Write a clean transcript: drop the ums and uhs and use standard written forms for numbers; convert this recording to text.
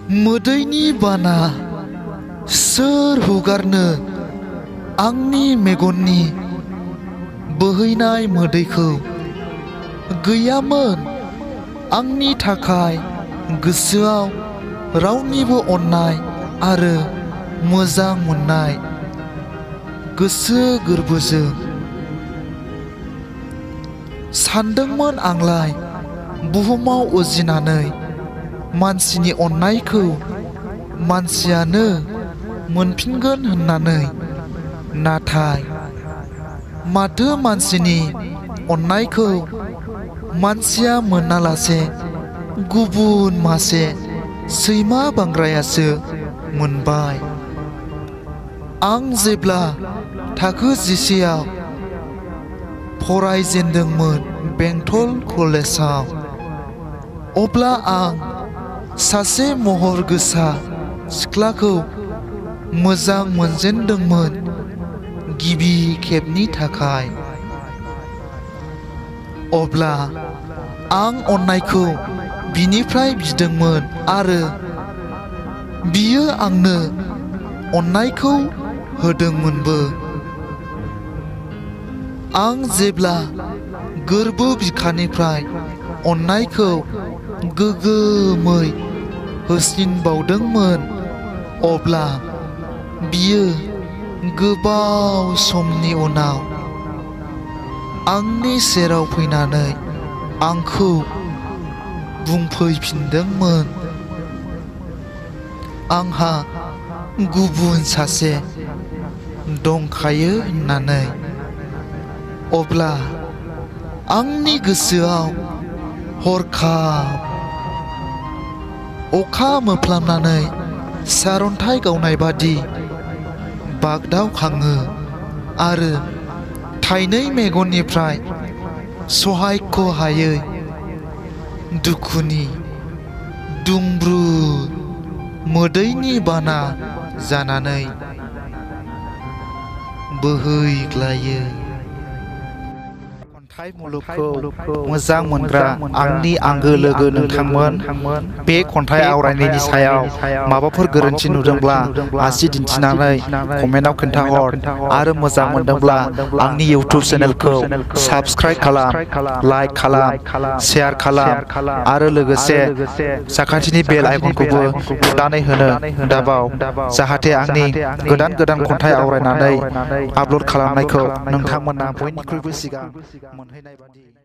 मोदैनि बाना सोर हुगारनो आंनि मेगननि बोहैनाय मोदैखौ गैयामोन आंनि थाखाय गोसोआव रावनिबो अननाय आरो मोजां मोननाय गोसो गोरबोजों सानदोंमोन आंलाय बुहुमाव उजिनानै मानसिनि अननायखौ मानसियानो मोनफिनगोन होननानै नाथाय माथो मानसिनि अननायखौ मानसिया मोनालासे गुबुन मासे सैमा बांग्रायासो मोनबाय। आं जेब्ला थाखो 10आव फरायजेनदोंमोन बेंटल कलेजाव अब्ला आं सासे महर गोसा सिख्लाखौ मोजां मोनजेनदोंमोन गिबि खेबनि थाखाय। अब्ला आं अननायखौ बिनिफ्राय बिदोंमोन आरो बियो आंनो अननायखौ होदोंमोनबो। आं जेब्ला गोरबो बिखानिफ्राय अननायखौ गोगोमै होसिनबावदोंमोन अब्ला बियो गोबाव समनि उनाव आंनि सेराव फैनानै आंखौ बुंफैफिनदोंमोन आंहा गुबुन सासे दंखायो होननानै। अब्ला आंनि गोसोआव हरखाब अखा मोफ्लामनानै सारन्थाइ गावनाय बादि बागदावखाङो आरो थाइनै मेगननिफ्राय सहायख'हायै दुखुनि दुंब्रुद मोदैनि बाना जानानै बोहैग्लायो। खन्थाइ मुलुगखौ मोजां मोनग्रा आंनि आंगो लोगो नोंथांमोन, बे खन्थाइ आवरायनायनि सायाव माबाफोर गोरोन्थि नुदोंब्ला आसि दिन्थिनानै कमेन्टआव खोन्थाहर आरो मोजां मोनदोंब्ला आंनि इउटिउब चेनेलखौ साबस्क्राइब खालाम, लाइक खालाम, शेयार खालाम आरो लोगोसे साखाथिनि बेल आइकनखौबो थुनानै होनो दाबाव जाहाथे आंनि गोदान गोदान खन्थाइ आवरायनानै आपल'ड खालामनायखौ नोंथांमोना बयनिख्रुइबो सिगां मोनहैनाय बादि।